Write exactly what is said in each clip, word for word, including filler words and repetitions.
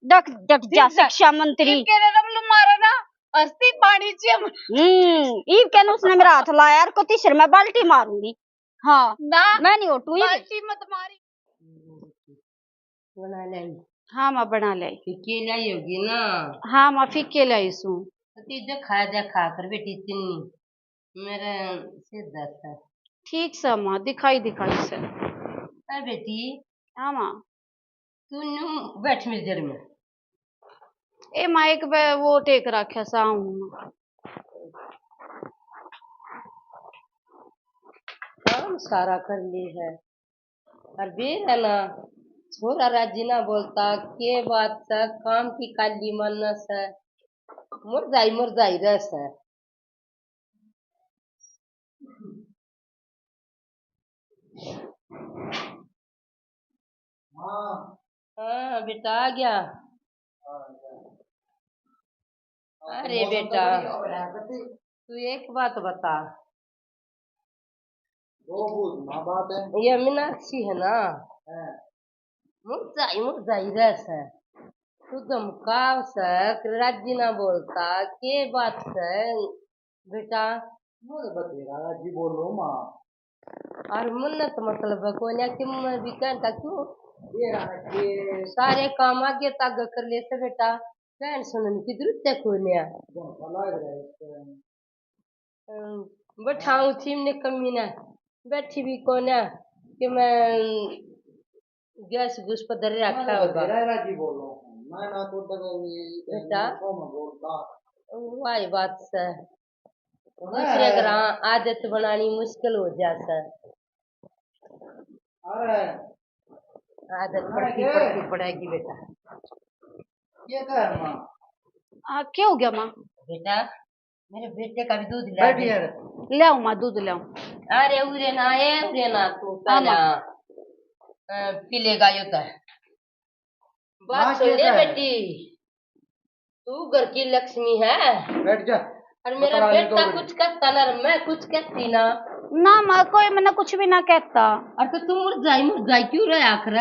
डट डट जा शिक्षा मंत्री। इब कहने तुम लोग मारो ना, हस्ती पानी ची हम। हम्म, इब कहने उसने मेरा हाथ लाया और कति सिर में बाल्टी मारूंगी। हाँ, ना, मैं नहीं उठूंगी। बाल्टी मत मारी। बना ले। हाँ माँ, बना ले। फीके लाई होगी ना? हाँ माँ, फीके लाई सू। तो तीजा खा जा, खा कर बेटी चीनी। मेरा सिर दर्द है। ठीक से माँ, दिखाई दिखाई से। ए बेटी। हाँ माँ। तू न्यू बैठ मेरी जड़ में। ए माँ, एक बे-, वो टेक रखा सा हूँ। काम सारा कर ली है। अर बेरा ना, छोरा राजी ना बोलता, के बात सै, काम की काली मानस है, मुरझाई मुरझाई रह सै। हाँ। हाँ, बेटा आ गया। हाँ, हाँ। अरे मौसम तो बेटा, बढ़िया हो रहा है, कति तू एक बात बता। दो बूझ ना बात है। ये मीनाक्षी है ना, हाँ। मुरझाई मुरझाई रह सै। तू धमकाव सै, राजी ना बोलता, के बात सै बेटा? मैं तो बथेरा राजी बोलो माँ। और मन्ने तो मतलब है कोन्या कि मैं भी कहता क्यों? ये रहा कि सारे काम आगे तागे कर ले से बेटा, बहन सुनन की जरूरत है कोन्या। धोखा लग रहा है इसको। अम, बैठाऊं थी ने कमी ना, बैठी भी कोन्या कि मैं गैस गुस पर धर रखा होगा। बथेरा राजी बोलो, मैं ना तो डर बेटा। तो मैं बोलता। वाही बात सै। दूसरे घर आदत बनानी मुश्किल हो जा सै। अरे। आदत पड़ती पड़ती पड़ेगी बेटा। ये क्या है माँ? आ, क्या हो गया माँ? बेटा, मेरे बेटे का भी दूध ले। ले आओ माँ, दूध ले आओ। अरे उरे ना, ए उरे ना, तू हाँ, पहला, माँ। अ, पी लेगा यो तो। बात सुन ले बेटी, तू घर की लक्ष्मी है। बैठ जा। और मेरा बेटा कुछ कहता ना, और मैं कुछ कहती ना। ना माँ, कोई मैंने कुछ भी ना कहता। और तो तू मुरझाई मुरझाई क्यों रहा आखिर?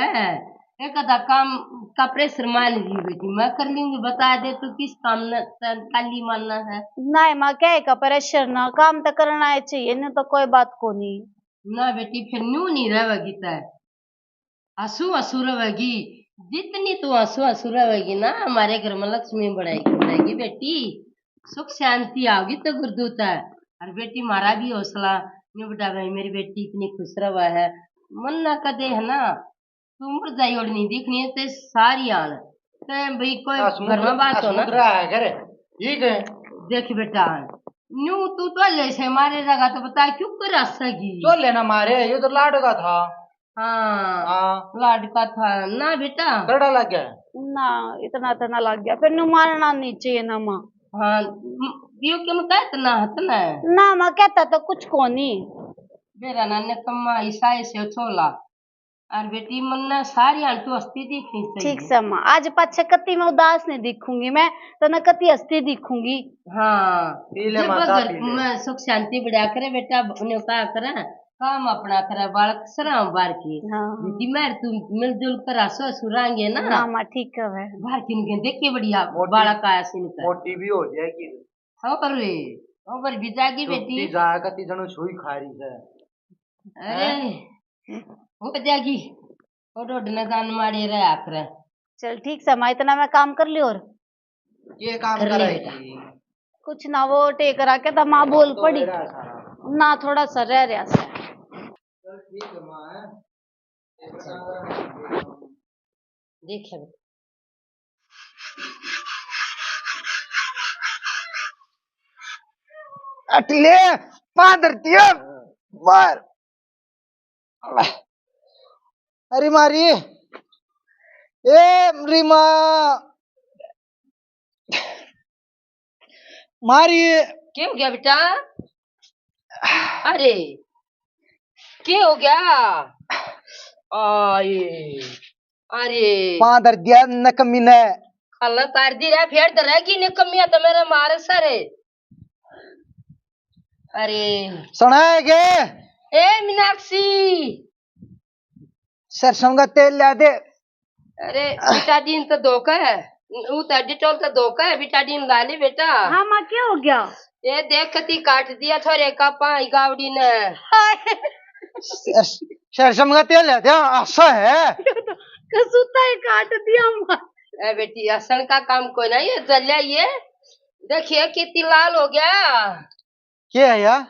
एक आधा काम का प्रेशर मान ली बेटी, मैं कर लूंगी। बता दे तू किस काम न काली मानना है। नहीं माँ, क्या का प्रेशर ना, काम तो करना ही चाहिए, नहीं तो कोई बात को नहीं। ना बेटी, फिर न्यू नहीं रहेगी तै। हंसू हंसू रहेगी। जितनी तू हंसू हंसू रहेगी ना, हमारे घर में लक्ष्मी बढ़ेगी, बढ़ेगी बेटी। सुख शांति आओगी तो गुरदूत है। और बेटी, मारा भी हौसला न्यू बेटा भाई, मेरी बेटी इतनी खुश रहा है। मन ना कदे है ना, तू मुरझाई ओढ़ नहीं दिखनी है ते सारी आन। ते भाई कोई घर में बात हो ना। रहा है घर, ठीक है। देख बेटा, न्यू तू तो ले से मारे रहेगा तो बता क्यों कर हंसेगी? तो लेना मारे, ये तो लाड का था। हाँ, हाँ। लाड का था ना बेटा। करड़ा लग गया? ना, इतना तो ना लग गया। फिर नु मारना नहीं चाहिए ना माँ। हाँ, म-, यो क्यों कहत ना हत ना? ना माँ, कहता तो कुछ को नहीं। बेरा ना ने कम्मा ईसा ऐसे छोला। और बेटी, मन्ने सारी हाल तू हंसती दिखनी चाहिए। ठीक से माँ, आज पाछे कती मैं उदास नहीं दिखूंगी, मैं तो ना कती हंसती दिखूंगी। हाँ, पी ले जब माता, घर पी ले। में सुख शांति बढ़िया करे बेटा, उन्हें कहा करे, काम अपना करे, बालक सराम बार की। हाँ। बेटी, मैं तू मिलजुल कर हंसो हंसू रहेंगे ना। ना माँ, ठीक है। बार की उनके देख के बढ़िया मोटी, बालक आया से इनका। मोटी भी हो जाएगी। हाँ, पर रे, हाँ, पर भी जाएगी बेटी। जा, कती जणो सुई खा रही है। अरे, हैं? हो जाएगी। ओ डोड न जान मारे रे आखरे। चल ठीक से माँ, इतना मैं काम कर लियो और ये काम कर ले करेगी। कुछ ना, वो टेक रहा के था, माँ बोल तो पड़ी। मेरा है सारा। ना, थोड़ा सा रह रहा से। चल ठीक है माँ, हैं? अच्छा। देख ले। अटले, पाँव धरती है, मार। अरे मारी, ए री माँ, मारी। के हो गया बेटा? अरे, के हो गया? आए, अरे। पाँव धर दिया नकमी ने। कल तार दी रे, फिर धरेगी नकमिया तो मेरे मारे सरे। अरे। सुना है के? ए मीनाक्षी। सरसों का तेल ला दे। अरे, बेटाडीन तो धोखा है, वो तो डिटोल तो धोखा है, बेटाडीन ला ले बेटा। हाँ माँ, क्या हो गया? ये देख, कती काट दिया थोरे का पाई गावड़ी ने। हाय। सर, सरसम का तेल है, क्या ऐसा है? कसूता ही काट दिया माँ। ए बेटी, असन का काम कोई ना, ये जल्या ये। देखिए, कितनी लाल हो गया। क्या है यार?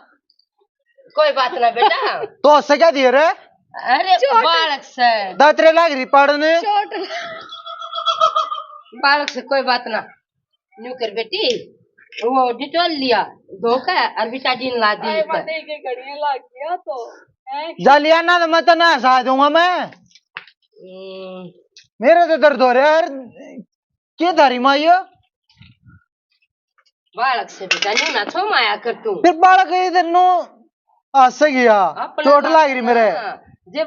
कोई बात ना बेटा। तो हंसे क्या दिए रे? अरे, चोट। बालक से। दातरे लाग रही पाड़ने। चोट। बालक से कोई बात ना। न्यू कर बेटी, वो डिटोल लिया, धो के और बेटाडीन ला दी आए ऊपर। बात एक एक घड़ियां लाग गया तो, हैं? जा लिया ना, तो मैं तो ना हंसा दूंगा मैं। हम्म। मेरे तो दर्द हो रहा है यार। के थारी माँ ये? बालक से बेटा न्यू ना छो माया कर तू। फिर बालक इधर नो हंस गया, अपने चोट लाग लाग रही मेरे। हाँ, जब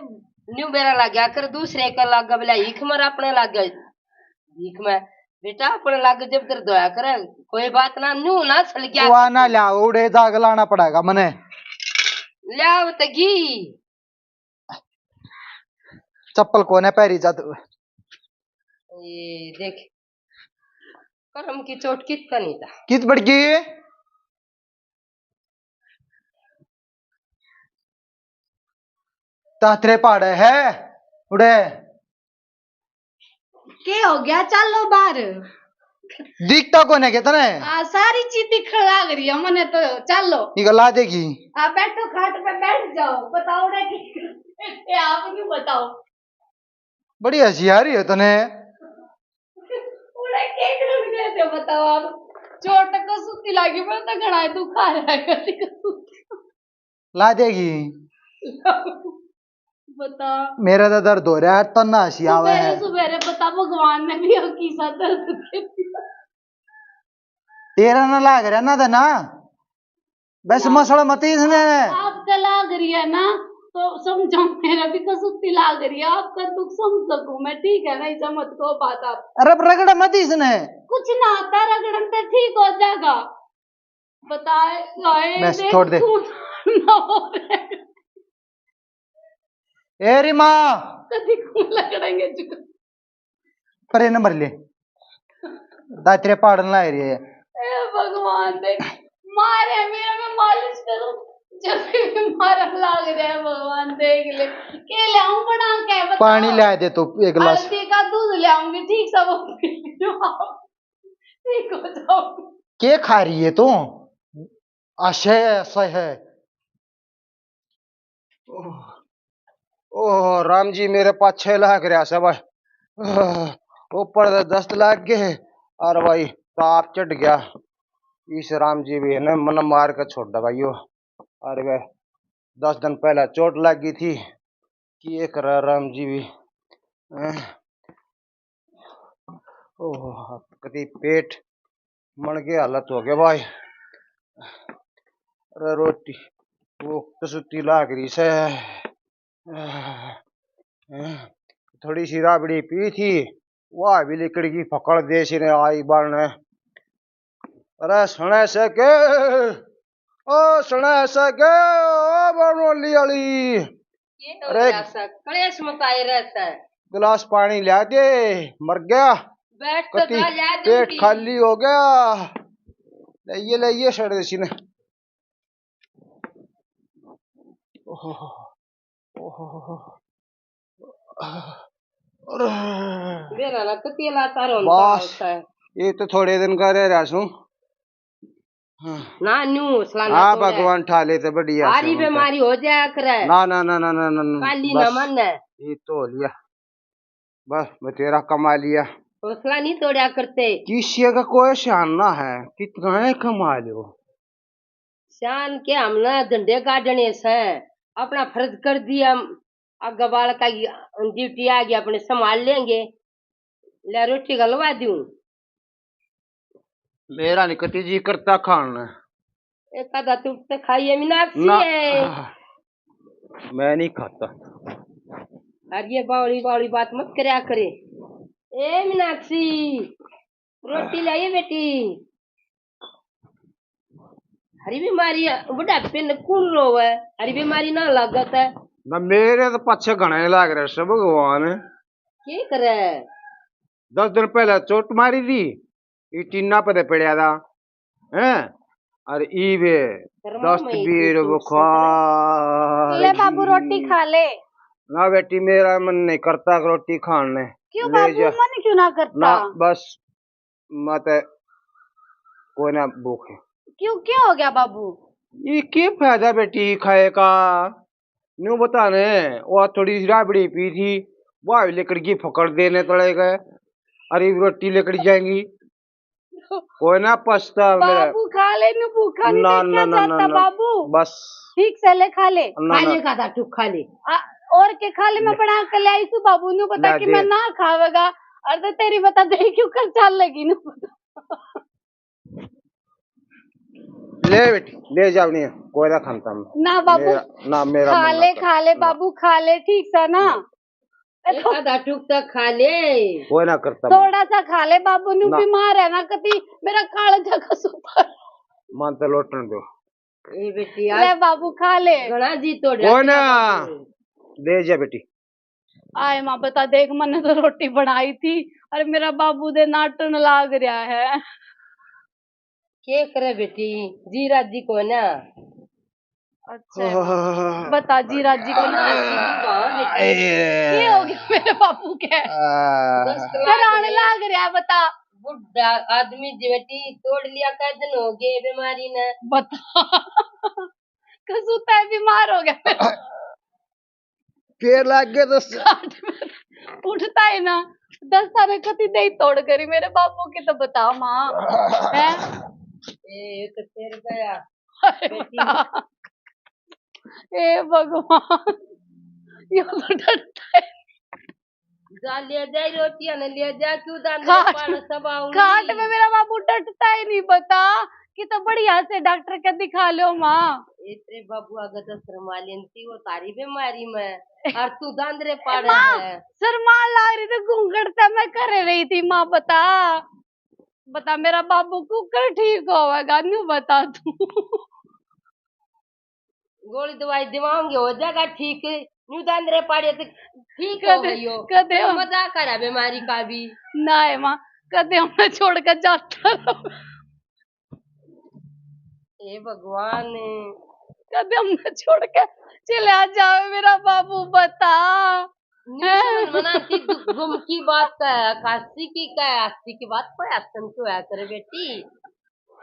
न्यू बेरा लग गया कर, दूसरे के लग गया, बोला, "भीख मर अपने लग गए, भीख में।" बेटा, अपने लग जब दर्द होया करे, कोई बात ना, न्यू ना सल गया। वा ना लिया, उड़े जाग लाना पड़ेगा मने। लिया तो गई। चप्पल कोने पैरी जा तू। ये देख, करम की चोट कित का नहीं था। कित पड़ गई? तातरे पाड़े है उड़े। के हो गया? चलो बाहर। दिखता कोने के तने? आ, सारी चीज दिखण लाग रही है मने तो। चलो। निकल ला देगी। आप बैठो, खाट पे बैठ जाओ। बताओ ना कि आप नहीं बताओ। बड़ी हंसी आ रही है तने। उड़े के कर गए थे, बताओ आप। चोट कसूती लागी, पर तो घणा दुख आ रहा है, कती कसूती। ला देगी। बता। मेरा तो दर्द हो रहा है, तन्ना हंसी आवे है। सुबेरे बता, भगवान ने भी हकीसा दर्द दे दिया। तेरा ना लाग रहा ना था ना, बस ना। मसला मत इसने। आपका लाग रही है ना, तो समझो, मेरा भी कसूती लाग रही है, आपका दुख समझ सकूं मैं, ठीक है ना? ऐसा मत कहो बात आप। अरे, अब रगड़ मत इसने। कुछ ना आता, रगड़न तो ठीक हो जाएगा। बताए, हाय, बस, देख, छोड़ दे। तू ना हो रे। ए री माँ। कभी खून लकड़ेंगे चुका। परे न मर ले। दातरे पाड़न ला रही है। ए भगवान, देख, मारे मेरा, मैं मालिश करूं, जब भी मारा लाग रहा है, भगवान देख ले। के ले आऊं बना के, बता। पानी ला दे तू एक गिलास। हल्दी का दूध ले आऊंगी, ठीक सब हो जाओ। ठीक हो जाओ। के खा रही है तू? आशय, आशय है। ओह, ओह, राम जी मेरे पाछे लाग रहा से भाई। ओह, ऊपर से दस्त लाग गए। अरे भाई, ताप चढ़ गया। इस राम जी भी है ना, मन मार के छोड़ दे भाई यो। अरे भाई, दस दिन पहले चोट लग गई थी। के करे राम जी भी। हैं? ओह, कती पेट मण के हालत हो गया भाई। अरे रोटी वो कसूती लाग रही से। हैं? थोड़ी सी राबड़ी पी थी, वह भी लिकड़ की फकड़ दे सी ने आई बारने। अरे सुने से के, ओ सुने से के, ओ बनोली वाली। ये तो अरे, क्या सा कलेश मचाए रहता है। गिलास पानी ला दे, मर गया। बैठ तो कती जा, ला दे पेट उठी। खाली हो गया। ले ये, ले ये सड़ देसी ने। ओहो, ओहो, अरे। बेरा ना कती लाचार होता बस, होता है। ये तो थोड़े दिन का रह रहा सू। हाँ। ना न्यू हौसला ना हाँ, तोड़े। भगवान ठा ले तो बढ़िया सारी से होता। बीमारी हो जाया करे। ना, ना, ना, ना, ना, ना, ना। काली ना बस, माने। ये तो हो लिया। बस, बतेरा कमा लिया। हौसला नहीं तोड़ा करते। किसी का कोई शान ना है, कितना ही कमा लो। शान के हमने झंडे गाड़ने से, अपना फर्ज कर दिया, आगे बालका की ड्यूटी आ गई, अपने संभाल लेंगे। ले रोटी गलवा दूं। मेरा नहीं कती जी करता खान ने। एक आधा तू तो खाइए मीनाक्षी ना, है। मैं नहीं खाता। अरे ये बावली बावली बात मत करया करे। ए मीनाक्षी, रोटी लाइए बेटी। हरी बीमारी है, बुढ़ापे न कौन रोवे? हरी बीमारी ना लागत है। ना मेरे तो पाछे घणे लाग रहे से भगवान। के करे? दस दिन पहले चोट मारी थी, ई टीना पे पड़या था, हैं? और ई वे कर्मा दस्त में पीर इतनी बुखार। ले बाबू, रोटी खा ले। ना बेटी, मेरा मन नहीं करता रोटी खाने। क्यों ले बाबू, जा। मन क्यों ना करता? ना, बस मत, कोई ना भूख है। क्यों, क्या हो गया बाबू? ये क्या फायदा बेटी खाए का? न्यू बता ने, वो थोड़ी सी राबड़ी पी थी, वो लेकर की फकड़ देने तले गए, अरे रोटी लेकर जाएंगी। कोई ना पछता मेरा। बाबू खा ले, न्यू भूखा नहीं ना, देखा ना, ना, जाता ना, ना। बाबू। बस। ठीक से ले, खा ले। ना, खा ना। ले, खा दा, तू खा ले। आ, और के खा ले, मैं ले। बना के ले आई सु बाबू, न्यू बता ना कि दे। मैं ना खावेगा। और तो तेरी बता दे क्यों कर चाल लगी न्यू बता। ले बेटी, ले जाओ, नहीं कोई ना खाता मैं। ना बाबू, मेरा, ना मेरा खा मन ना ले, कर। खा ले ना। बाबू, खा ले, ठीक सा ना। ना। एक आधा टुकड़ा खा ले। कोई ना करता मैं। थोड़ा सा खा ले बाबू, न्यू ना। बीमार है ना, कती मेरा कालजा का सुपर। मन तो लोटन दो। ए बेटी, ले आज बाबू, खा ले। घणा जी तोड़ कोई ना। बाबू। ले जा बेटी। आए माँ, बता, देख, मैंने तो रोटी बनाई थी, अरे मेरा बाबू दे नाटन लाग रहा है। के करे बेटी, जी राजी को ना। अच्छा है। बता, जी राजी को ना। हाँ बेटी। ए। के हो गया मेरे बाबू के? आ। कराने लाग रहा है, बता। बुढ़ा आदमी जी बेटी, तोड़ लिया, कै दिन हो गए बीमारी ने। बता। कसू तै बीमार हो गया। पैर लाग गए तो स- खाट में उठता है ना, दस सारे कति दे तोड़ करी मेरे बाबू की, तो बता माँ, हैं? ए, एक पैर गया। अरे बेटी। बता। ए भगवान, ये तो डरता है। जा ले जा, रोटियां ने ले जा, क्यों दान खाट, पान सब आऊंगी। खाट में मेरा बाबू डटता ही नहीं, बता कि तो बढ़िया से डॉक्टर के दिखा लो माँ। ए, तेरे बाबू आगे तो शर्मा लेंती, वो तारी बीमारी में, और तू दांदरे पाड़े माँ, है। शर्मा लाग रही थी, घूंघट से मैं कर रही थी माँ, बता, बता मेरा बाबू कुकर ठीक होवेगा, न्यू बता तू। गोली दवाई दिवाऊंगी, हो जाएगा ठीक। न्यू दांदरे पाड़े तो ठीक हो कदे, गई हो। कदे तो हम मजाक करा बीमारी का भी। ना है माँ, कदे हमने छोड़ के जाता रहो। हे भगवान। कदे हमने छोड़ के चले आ जावे मेरा बाबू, बता। न्यू समझ मना कि दुख गुम की बात का है, काशी की का है, आस्ती की बात कोई आसन क्यों है करे बेटी?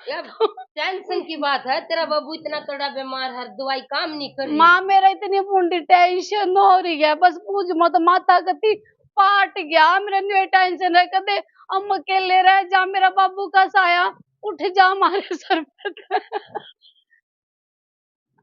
ये टेंशन की बात है, तेरा बाबू इतना तगड़ा बीमार है, दवाई काम नहीं कर रही। माँ, मेरा इतनी बूंदी टेंशन हो रही है, बस पूछ मत, माथा कती पाट गया मेरा, न्यू टेंशन है, कदे हम अकेले रह जा, मेरा बाबू का साया उठ जा हमारे सर पे।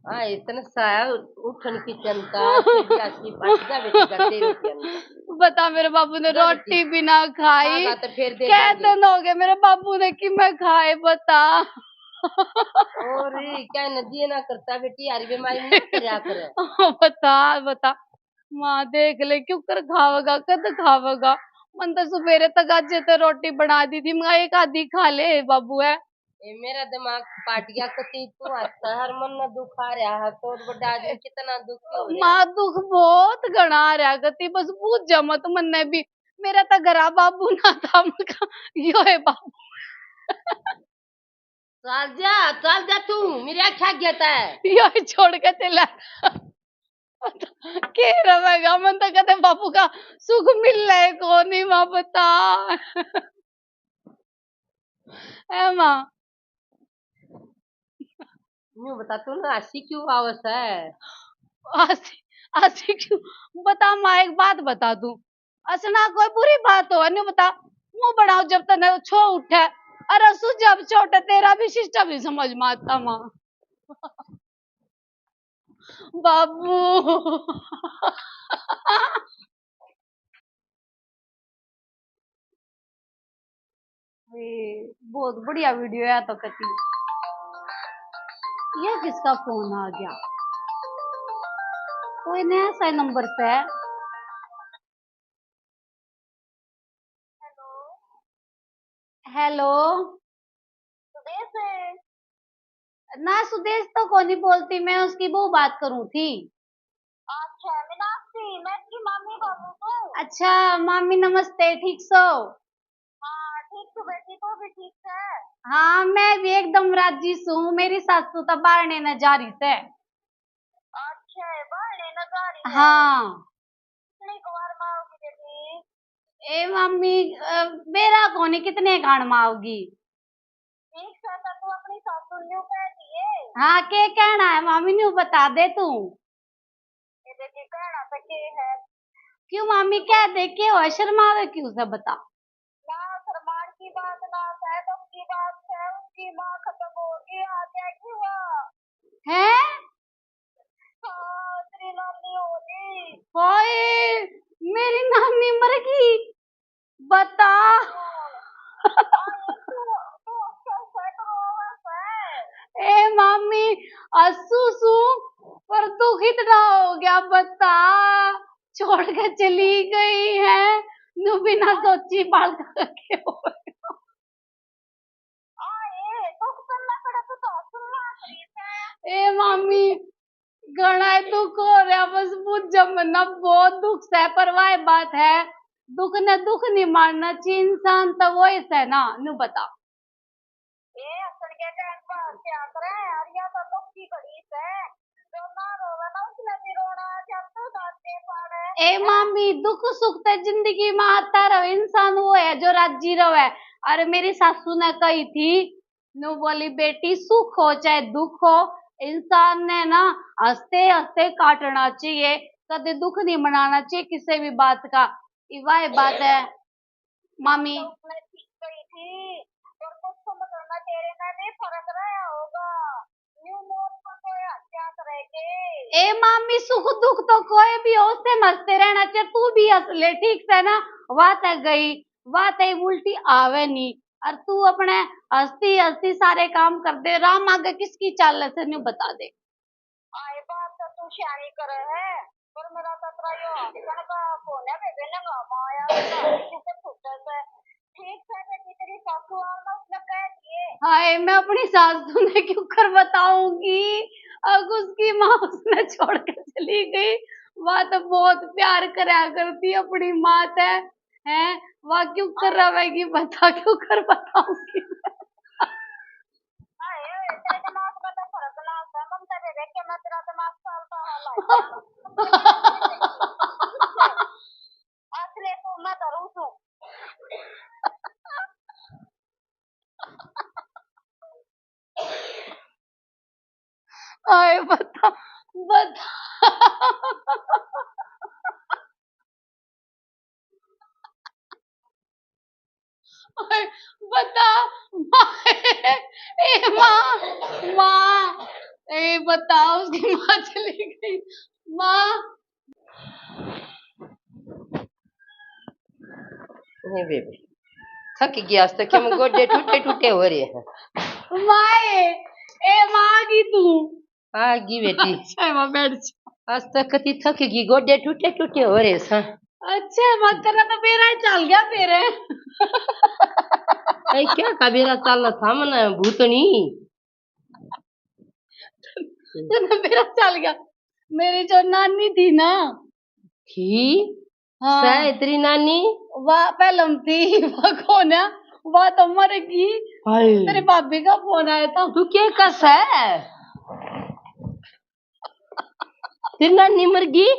हाँ, इतने साया उठन की चिंता, सीधी आसी बच जा बेटी, गद्दे में चिंता। बता, मेरे बाबू ने जा बेटी। रोटी भी ना खाई। खागा तो फिर दे कै दूंगी। दिन हो गए मेरे बाबू ने कि मैं खाए, बता। और क्या न दिए ना करता बेटी, यार बीमारी ना करया करे। बता, बता। माँ देख ले, क्यों कर खावेगा, कद खावेगा? मन तो सवेरे तक आज तो रोटी बना दी थी, मैं एक आधी खा ले बाबू है। ए, मेरा दिमाग पाट गया, कती तू हंसता हर मन ना दुख आ रहा है, तो बड़ा आदमी कितना दुखी हो रहा है। माँ, दुख बहुत घना आ रहा कती, बस बूझ जा मत मन्ने भी। मेरा तो घरा बाबू ना था, मका यो है बाबू। चल जा, चल जा तू, मेरी आँख आ गया था। यो ही छोड़ के चला। के रहेगा, मन तो कहते बाबू का सुख मिल रहा है, कौन ही माँ बता। ए माँ। न्यू बता तू ना, आसी क्यों आवस है? आसी, आसी क्यों? बता माँ, एक बात बता तू, असना कोई बुरी बात हो, न्यू बता, मुंह बनाओ जब तने छो उठे, अरे सु जब छोटे तेरा भी सिस्टम नहीं समझ में आता माँ। बाबू। ए, बहुत बढ़िया वीडियो है तो कती। ये किसका फोन आ गया? कोई नया सा नंबर से। हेलो। हेलो। सुदेश है? ना, सुदेश तो कोनी बोलती, मैं उसकी बहू बात करूं थी। अच्छा, मीनाक्षी, मैं तेरी मामी बोलूं तो। अच्छा, मामी नमस्ते, ठीक सो? बेटी, तू भी ठीक है? हाँ, मैं भी एकदम राजी सूं। मेरी सासू तो बारणे न जा रही से। अच्छा, बारणे न जा रही है? हाँ। कितनी कुवार माँ होगी बेटी? ए मामी, अ, बेरा कोनी कितने काण माँ होगी। ठीक से तो तू अपनी सासू न्यू कह दिए। हाँ, के कहना है मामी, न्यू बता दे तू। ए बेटी, कहना तो के है? क्यों मामी, कह दे, के हो, शर्मावे क्यों से, बता। ना, शर्मान की बात ना है, दुख की बात है, उसकी माँ खत्म होगी, आ जाएगी वहाँ। हैं? हाँ, तेरी नानी होगी। हाय, मेरी नानी मर गई। बता। ए मामी, हंसू सू, पर दुख इतना हो गया, बता। छोड़ के चली गई है, न्यू बिना सोची बालका के हो। ए मामी, घणा ही दुख हो रहा, बस बुझ जा मन्ना, बहुत दुख सै, पर वाह बात है, दुख ने दुख नहीं मानना चाहिए, इंसान तो वही सै ना, न्यू बता। ए, हंसण के टाइम पर हंसया करे, अर या तो दुख की घड़ी सै, जो ना रोवे ना, उसने भी रोना, जब तू दांत दे पाड़े। ए मामी, दुख सुख ते जिंदगी में आता रहे, इंसान वो है जो राजी रहे। अरे, मेरी सासू ने कही थी, न्यू बोली, बेटी, सुख हो चाहे दुख हो, इंसान ने ना हंसते हंसते काटना चाहिए, कदे दुख नहीं मनाना चाहिए किसी भी बात का। ये वाह बात है मामी। तो मैं ठीक गई थी, पर कुछ तो मतलब ना, तेरे में भी फर्क रहा होगा। न्यू मौत पर कोई हंसया करे के। ए मामी, सुख दुख तो कोई भी हो, उससे हंसते रहना चाहिए। तू भी हंस ले, ठीक से ना? बात है गई, बात है उल्टी आवे नहीं। और तू अपने हंसती हंसती सारे काम कर दे। राम आगे किसकी चाल से, न्यू बता दे। आए बात तो तू सियाणी करे है, पर मेरा तो तेरा यो हंसण का फोन है, बेबे नंगा माया का, किसे छूटे से। ठीक से बेटी, तेरी सासू और ना उसने कह दिए। हाय, मैं अपनी सासू ने क्यों कर बताऊंगी? अब उसकी माँ उसने छोड़ के चली गई। वह तो बहुत प्यार करया करती अपनी माँ से, हैं? वह क्यों कर रहेगी, बता, क्यों कर बताऊंगी? हाय, तेरे दिमाग में तो फर्क ना होता, ममता दे देख के मैं तेरा दिमाग चलता है, असले तो मैं धरूं तू। हाय, बता, बता। ओए, बता, माँ, ए माँ, माँ, ए बता, उसकी माँ चली गई, माँ। नहीं बेबे, थक गया आज तो, क्या मैं गोडे टूटे टूटे हो रहे हैं। माए, ए माँ की तू। आ गई बेटी। अच्छा, माँ बैठ जा। आज तक कति थक गई, गोडे टूटे टूटे हो रहे सा। अच्छा, माँ तेरा तो बेरा ही चल गया फिर। ए, क्या का बेरा चल था, मने भूतनी। तेरा बेरा चल गया। मेरी जो नानी थी ना, थी? हाँ। सै तेरी नानी? वा पहले हम थी, वा कौन है? वा तो मर गई। हाय। तेरी भाभी का फोन आया था। तू के कस है? तेरी नानी मर गई?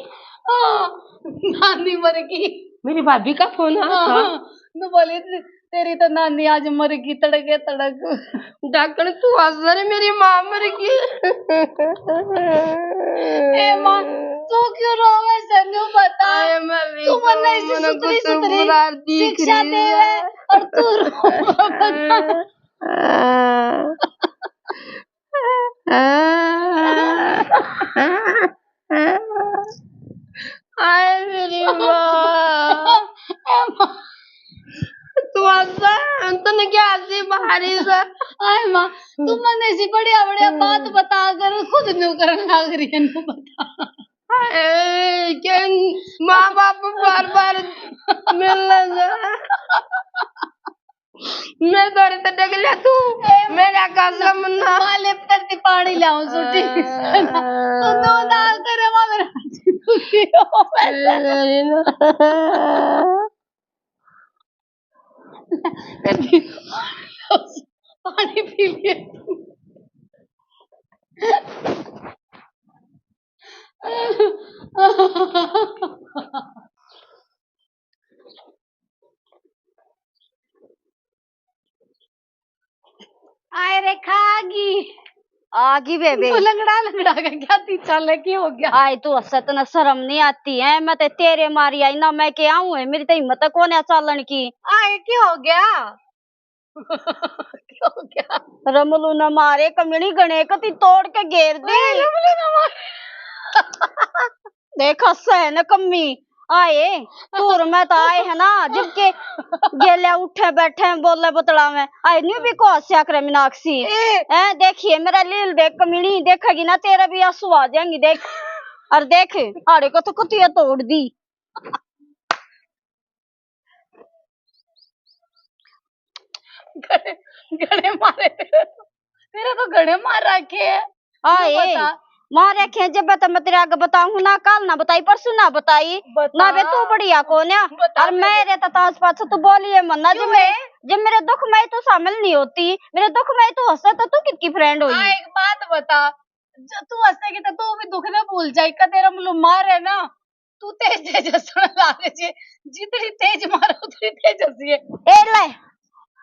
हाँ, नानी मर गई। मेरी भाभी का फोन आया था। हाँ, हाँ। मैं बोली, तेरी तो नानी आज मर गई, तड़के तड़क। डाकण तू हंस रे, मेरी माँ मर गई। ए माँ, तू क्यों रोवे से, न्यू बता। अरे मैं भी तू मन्ने तो, इसी मन्ने सुथरी कुछ सुथरी बुरा दिख शिक्षा रही देवे है। और तू रोवे बता। हाय मेरी माँ। ए माँ। तू हंसा, तन्ने क्या हंसी बाहरी से? हाय माँ, तू मन्ने ऐसी बढ़िया बढ़िया बात बता कर खुद न्यू करन लाग रही है, न्यू बता। हाय, के माँ बाप बार बार मिलने जा। मैं थोड़ी तो डग लिया तू, ए, मेरा कसम ना। माले पर से पानी लाऊं, सूटी। तू दो दाल तेरे माँ मेरा। पानी पी लिए। आए रे, खागी। आगी बेबे। तू लंगड़ा लंगड़ा के क्या ती चाले, के हो गया? आए तू हंसे, तने शर्म नहीं आती है? मैं तो तेरे मारी आई ना, मैं के आऊं है, मेरी तो हिम्मत कोन्या चालन की। आए के हो गया? के हो गया? रमलू ने मारे कमली गणे कती तोड़ के घेर दी। ओए, रमलू ने मारे। देख, हंसे है ना कमी। आए, तूर में तो आए है ना, जबकि गेल्या उठे बैठे बोले बतलावे। आए, न्यू भी को हंस्या करे मीनाक्षी। ए। हैं, देखिए मेरा लील देख, कमीनी देखेगी ना, तेरे भी आंसू आ जाएंगे, देख। और देख, आड़े को तो कुतिया तोड़ दी। घणे, घणे मारे तेरे तो, तेरे तो घणे मार रखे है। आए, बता। मार रखे हैं, जब तो मैं तेरे आगे बताऊं ना, काल ना बताई, परसों ना बताई। बता। ना बे, तू बढ़िया कौन है? बता और बे। मेरे तो ताज पाछे तू बोली है मन्ना, जब क्यों मेरे, है? जब मेरे दुख में तू शामिल नहीं होती, मेरे दुख में तू हंसे तो तू कितकी फ्रेंड होगी? हाँ, एक बात बता, जो तू हंसेगी तो तू भी दुख ना भूल जाए। कदे रमलू मार है ना, तू तेज तेज हंसण लाग जे, जितनी तेज मारो उतनी तेज हंसिए। ए ले,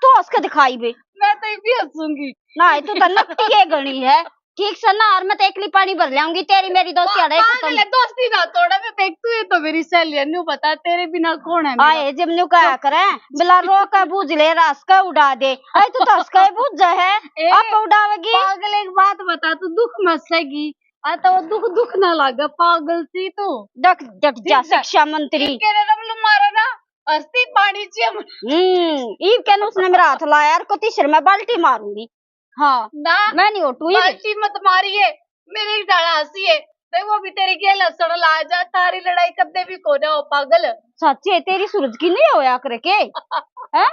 तू हंस के दिखाई बे। मैं तो भी हंसूंगी। ना, तू तो नकटी के घणी है। ठीक से ना, और मैं तो एकली पानी भर लाऊंगी, तेरी मेरी दोस्ती पा-, अड़े खत्म। पागल है, दोस्ती ना तोड़े, मैं देख, तू ये तो मेरी सहेली है, न्यू बता, तेरे बिना कौन है मेरा? आए, जब न्यू कहा करे, बिला रो के बूझ ले, रस के उड़ा दे। आए, तू तो हंस के बूझ है, ए, आप उड़ावेगी। पागल, एक बात बता, तू दुख में हंसेगी, आ तो वो दुख, दुख ना लागे, पागल सी तू। डट, डट जा, ठीक है। शिक्षा मंत्री। इनके ने रमलू मारो ना, हस्ती पानी ची हम। हम्म, इब कहने उसने मेरा हाथ लाया और कती सिर में बाल्टी मारूंगी। हाँ, ना, मैं नहीं उठूंगी। बाल्टी मत मारिए, मेरे ही डाला हंसी है। देख, वो भी तेरी गेल हंसण ला जा, तारी लड़ाई कदे भी कोने हो, पागल। सच्चे, तेरी सूरज की नहीं होया करे के? हैं?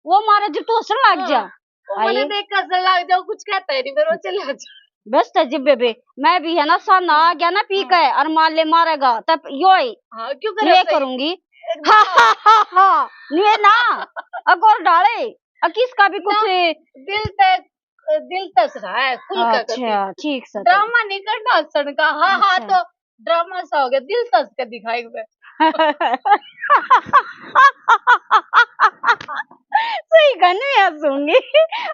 वो मारे जो तू हंसण लाग जा। हाँ, वो मने आई। देख के हंसण लाग जाओ, कुछ कहता ही नहीं, फिर वो चले आ जाओ। बस तो जिब्बे बे, मैं भी है ना, सा ना आ गया ना पी के, और मार ले मारेगा, तब यो ही हाँ, क्यों करे ये सही? करूंगी। एकदम। हा, हा, हा, हा। नुए ना, अगोर डाले, अ, किसका भी कुछ ना, दिल तक, दिल तस रहा है, खुल के अच्छा, कभी। ठीक से तो। ड्रामा नहीं करना हंसण का, हाँ, हाँ, अच्छा। तो ड्रामा सा हो गया, दिल तस के दिखाई पे। सही घणी हंसूंगी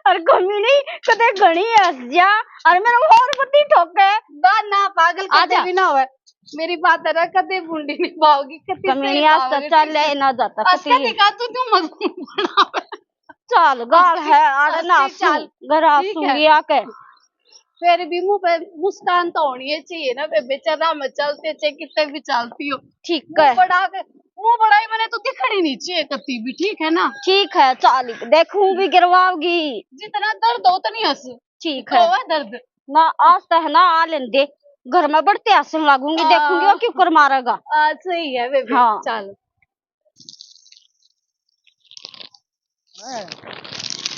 और कमी नहीं, कदे घणी हंस जा और मेरा और बत्ती ठोके। ना, ना, पागल कदे आजा। भी ना होए। मेरी बात है ना, कदे बूंदी नहीं पाओगी, कदे कमी सही नहीं, आज तो पाओगे, चल ठीक ले है। ना जाता, आज कदे का दिखा तू, तू मत बनावे। चल, गाल है, आड़ ना हंसी, चल। घर ठीक है। हंसूंगी आके। फिर भी मुंह पे मुस्कान तो होनी ही चाहिए ना, बे-, बेचारा में चलते, चाहे कितने भी चलती हो। ठीक मुंह है। बड़ा के, मुंह बड़ा ही मैंने तो दिखनी नहीं चाहिए कती भी, ठीक है ना? ठीक है, चल, देखूं भी गिरवाओगी। जितना दर्द हो, उतनी हंस। ठीक है। होगा दर्द। ना, आज तो है ना, आ लेन दे। घर में बढ़ते हंसने लगूंगी, हाँ। देखूंगी वो क्यों कर मारेगा। आ, सही है, बेबे, हाँ। चल।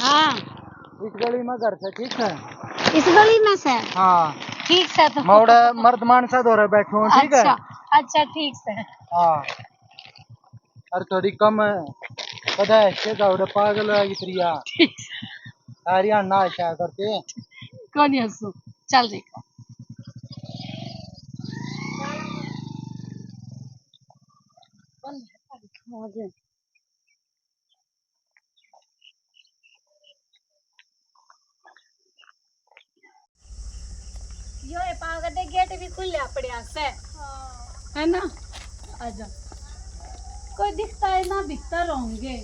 हाँ। इस गली में घर से, ठीक है? इस गली में से? हाँ। ठीक से तो। मैं उड़े मर्द मानसा धोरे बैठूं, ठीक है? अच्छा, अच्छा, ठीक से। हाँ। अरे थोड़ी कम, पता है, के जावड़े पागल है इतरिया। ठीक से। सारी ना ऐसा करते। कोनी हंसू, चल देखो। यो ए पागल दे गेट भी खुल्या पड़या से। हाँ। है ना? आजा। कोई दिखता है ना, भीतर होंगे।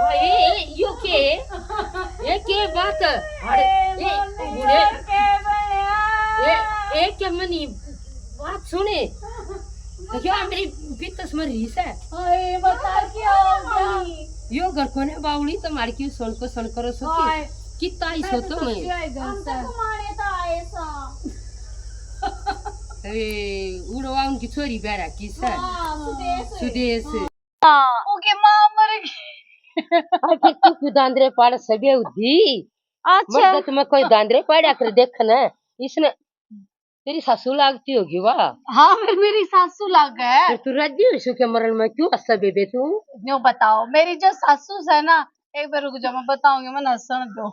ए, ए, यो के? ए, के बात? अरे, ए, ए, बूढ़े। ए, ए, के मनी बात सुने। यो मेरी बितस मर रही से। हाय, बता क्या हो गया? यो घर कोने बावली, तुम्हारी क्यों सुन को सुन करो सो की? हाय। कितना ही सो तो मैं। हम तो घुमाने तो आए सा। ए, उड़वा उनकी छोरी बैरा की से। हाँ, सुदेश। सुदेश। हाँ। ओके, माँ मर गई। अरे, तू क्यों दांदरे पाड़ सबिया उदी? अच्छा। मर्द तुम्हें कोई दांदरे पाड़ा कर देख ना। इसने तेरी सासू लागती होगी वाह। हाँ, फिर मेरी सासू लाग है। फिर तू राजी हो इसके मरण में, क्यों हंसा बेबे तू? न्यू बताओ, मेरी जो सासू है ना, एक बार रुक जाओ, मैं बताऊंगी, मैं हंसण दो।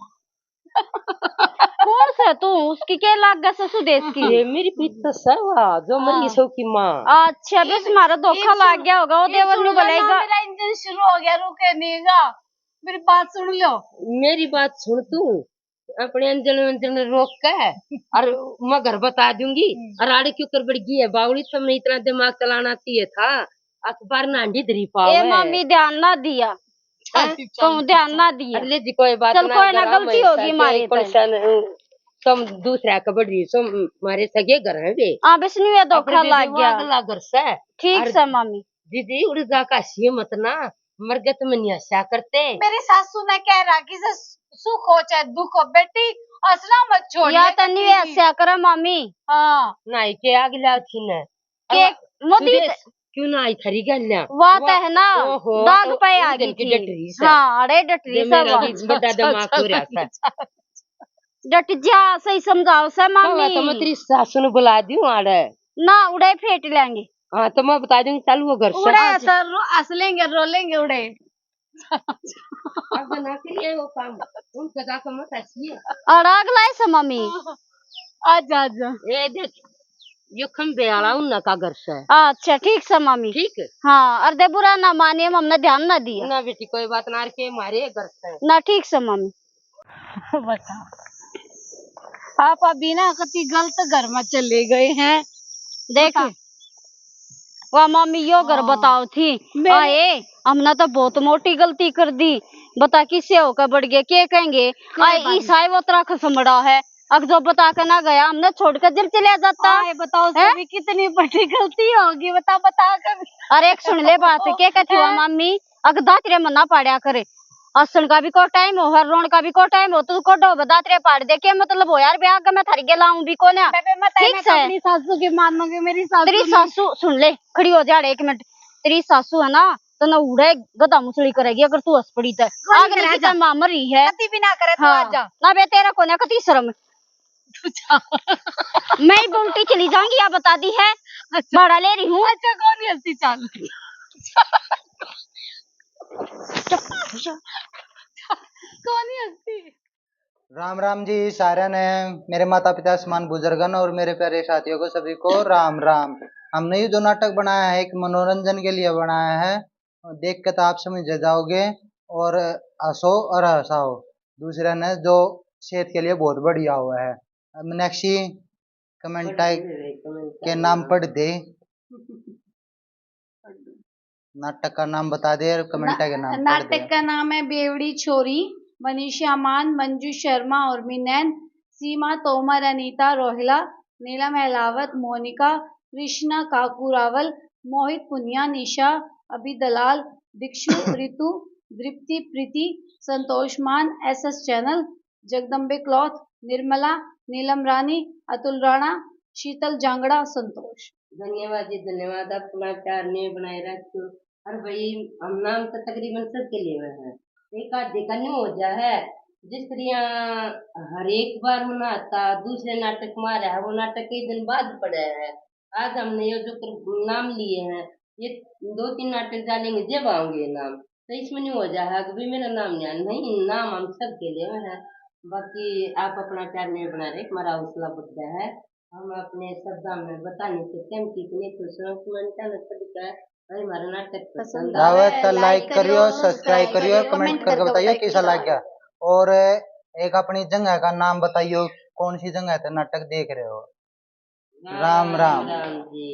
कौन सा तू? उसकी के लाग गया ससु देश की? ये मेरी पीत तो सवा, जो मरी हाँ। सो की माँ। अच्छा, बस ये मारा धोखा ये लाग सुन, गया होगा, वो ये देवर सुन नु लो ना, बुलाएगा। मेरा इंजन शुरू हो गया, रुके नहीं गा। मेरी बात सुन लो। मेरी बात सुन तू, अपने इंजन इंजन रोक के और मैं घर बता दूंगी। हम्म। और आड़े क्यों कर बढ़ गई है बावड़ी, तुमने इतना दिमाग चलाना चाहिए था। अखबार ना अंडी धरी पावे। ए मामी, ध्यान ना दिया। हैं? कहूँ ध्यान ना दिया। अरे जी, कोई बात चल, ना कोई ना, करा, गलती मैं होगी सगे मारे कौन तै। सा न-, तुम दूसरा के बढ़ रही सो, मारे सगे घर हैं वे। हाँ, बस न्यू ये धोखा अपने लाग बेबे गया। अगला घर से। ठीक और से मामी। दीदी, उड़ जा का सी मत ना, मरगत में नहीं हंसा करते। मेरी सासू ने कह रहा कि से सुख हो चाहे दुख हो, बेटी, हंसना मत छोड़। या ले तो नहीं कभी भी। हंसा करा मामी। हाँ। नाई के आग ला थी ने। के अब मोदी तू देख, क्यों ना आई थारी गल्या? वा तो है ना, ओहो, दाग तो पे आ गई थी। डटरी से। हाँ, अरे डटरी से मेरा वा। भी बड़ा दिमाग हो रहा था। डट जा, सही समझाओ से मामी। तो मैं तेरी सासू ने बुला दूं आड़े। ना, उड़े फेंट लेंगे। हाँ, तो मैं बता दूंगी, चल वो घर से। उड़े सर रो-, हंस लेंगे, रो लेंगे उड़े। अब ना करिए वो काम, उनका जाकर मत हंसिए। और आग लाए से मामी। आजा, आजा। ए देख, यो खंबे वाला उन्ना का घर से। अच्छा, ठीक से मामी। ठीक। हाँ, और दे बुरा ना मानिए, हमने ध्यान ना दिया। ना बेटी, कोई बात ना, के मारे घर से। ना, ठीक से मामी। बता, आप अभी ना कति गलत घर में चले गए हैं। देख, बता। वाह मामी, यो घर हाँ। बताओ थी। मेरे आए, हमने तो बहुत मोटी गलती कर दी। बता, किसे होकर बढ़ गए, के कहेंगे? कोई आए, बात ईसाई वो तरह खसमड़ा है। अक जो बता के ना गया, हमने छोड़ के जब चले जाता। आए, बताओ, हैं? सभी कितनी बड़ी गलती होगी, बता, बता कर। अरे, एक सुन ले बात, के कहती हुआ हैं? मामी, अक दातरे मना पाड़या करे। हंसण का भी को टाइम हो, हर रोण का भी को टाइम हो, तू को डोब दातरे पाड़ दे, के मतलब हो यार, ब्याह के मैं थारी गेला आऊं भी कोन्या। बेबे, मैं ठीक से। अपनी सासू की मानूंगी, मेरी सासू तेरी नहीं। सासू, सुन ले, खड़ी हो जा एक मिनट। तेरी सासू है ना, तो ना उड़े गधा मुसली करेगी अगर तू हंस पड़ी तो। कोई आग नहीं लगी करेगा। तो मां मरी है। कती भी ना करे, तू हाँ। आजा। ना बे, तेरा कोन्या कती शर्म। तू जा। मैं ही बमटी चली जाऊंगी, या बता दी है। अच्छा। भाड़ा ले रही हूँ। अच्छा, कौन हंसती, चल। कौन हंसती? राम राम जी सारे ने, मेरे माता पिता समान बुजुर्गन और मेरे प्यारे साथियों को सभी को राम राम। हमने ये जो नाटक बनाया है, एक मनोरंजन के लिए बनाया है, देख के तो आप समझ जाओगे और हंसो और हंसाओ दूसरे ने, जो सेहत के लिए बहुत बढ़िया हुआ है। अब नेक्स्ट कमेंट के नाम पढ़ दे। नाटक का नाम बता दे और कमेंट ना-, के नाम पढ़ दे। नाटक का नाम है बेवड़ी छोरी। मनीषा मान, मंजू शर्मा, उर्मी नैन, सीमा तोमर, अनीता रोहिला, नीलम अहलावत, मोनिका, कृष्णा काकू रावल, मोहित पुनिया, निशा, अभी दलाल, दीक्षु, रितु, दृप्ति, प्रीति, संतोष मान, एसएस चैनल, जगदम्बे क्लॉथ, निर्मला, नीलम रानी, अतुल राणा, शीतल जांगड़ा, संतोष। धन्यवाद जी, धन्यवाद। अपना प्यार ने बनाए रखो। और भाई, हम नाम तो तकरीबन सबके लिए हैं, एक आधे का न्यू हो जा है। जिस तरिया हर एक बार मनाता दूसरे नाटक मारा है, वो नाटक कई दिन बाद पड़ा है। आज हमने ये जो कर-, नाम लिए हैं, ये दो तीन नाटक डालेंगे जब आओगे नाम, तो इसमें नहीं हो जाएगा कि भाई मेरा नाम नहीं आया। नहीं, नाम हम सब के लिए है। बाकी आप अपना प्यार नहीं बना रहे, हमारा हौसला बढ़ता है। हम अपने शब्दा में बता नहीं सकते हम कितने खुश हैं। कमेंटा में पढ़कर भाई हमारा नाटक पसंद आवे तो लाइक करियो, सब्सक्राइब करियो, कमेंट करके बताइयो कैसा लग गया। और एक अपनी जगह का नाम बताइयो, कौन सी जगह ते नाटक देख रहे हो। राम राम। राम जी।